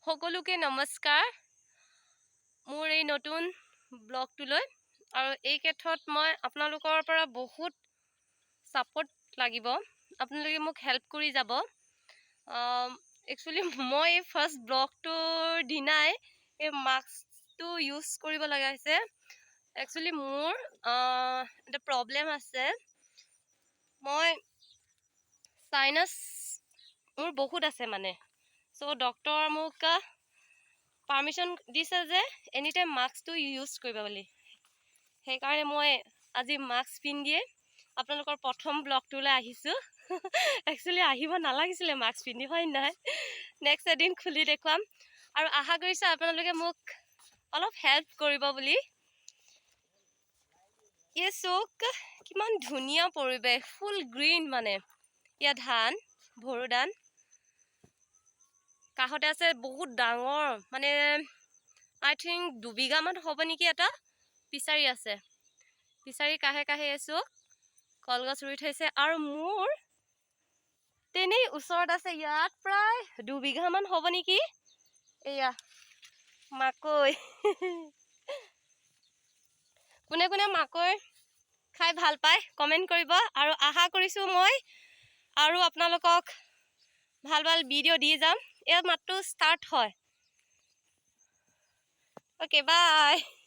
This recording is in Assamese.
সকলোকে নমস্কাৰ মোৰ এই নতুন ব্লগটোলৈ। আৰু এই ক্ষেত্ৰত মই আপোনালোকৰ পৰা বহুত ছাপৰ্ট লাগিব। আপোনালোকে মোক হেল্প কৰি যাব। একচুৱেলি মই এই ফাৰ্ষ্ট ব্লগটোৰ দিনাই এই মাস্কটো ইউজ কৰিব লগা হৈছে। একচুৱেলি মোৰ এটা প্ৰব্লেম আছে। মই চাইনাছ মোৰ বহুত আছে মানে। চ' ডক্টৰ মোক পাৰ্মিশ্যন দিছে যে এনি টাইম মাস্কটো ইউজ কৰিব বুলি। সেইকাৰণে মই আজি মাস্ক পিন্ধিয়ে আপোনালোকৰ প্ৰথম ব্লগটোলৈ আহিছোঁ। একচুৱেলি আহিব নালাগিছিলে মাস্ক পিন্ধি, হয় নাই? নেক্সট এদিন খুলি দেখুৱাম। আৰু আশা কৰিছোঁ আপোনালোকে মোক অলপ হেল্প কৰিব বুলি। এই চাওক, কিমান ধুনীয়া পৰিৱেশ, ফুল গ্ৰীণ। মানে ইয়াত ধান, বড়ো ধান। কাষতে আছে বহুত ডাঙৰ, মানে আই থিংক 2 বিঘামান হ'ব নেকি, এটা ফিচাৰী আছে। ফিচাৰী কাষে কাষে চাওক, কলগছ ৰুই থৈছে। আৰু মোৰ তেনেই ওচৰত আছে, ইয়াত প্ৰায় 2 বিঘামান হ'ব নেকি, এয়া মাকৈ। কোনে কোনে মাকৈ খাই ভাল পায়, কমেণ্ট কৰিব। আৰু আশা কৰিছোঁ মই আৰু আপোনালোকক ভাল ভাল ভিডিঅ' দি যাম। ইয়াত মাতটো ষ্টাৰ্ট হয়। Okay, bye.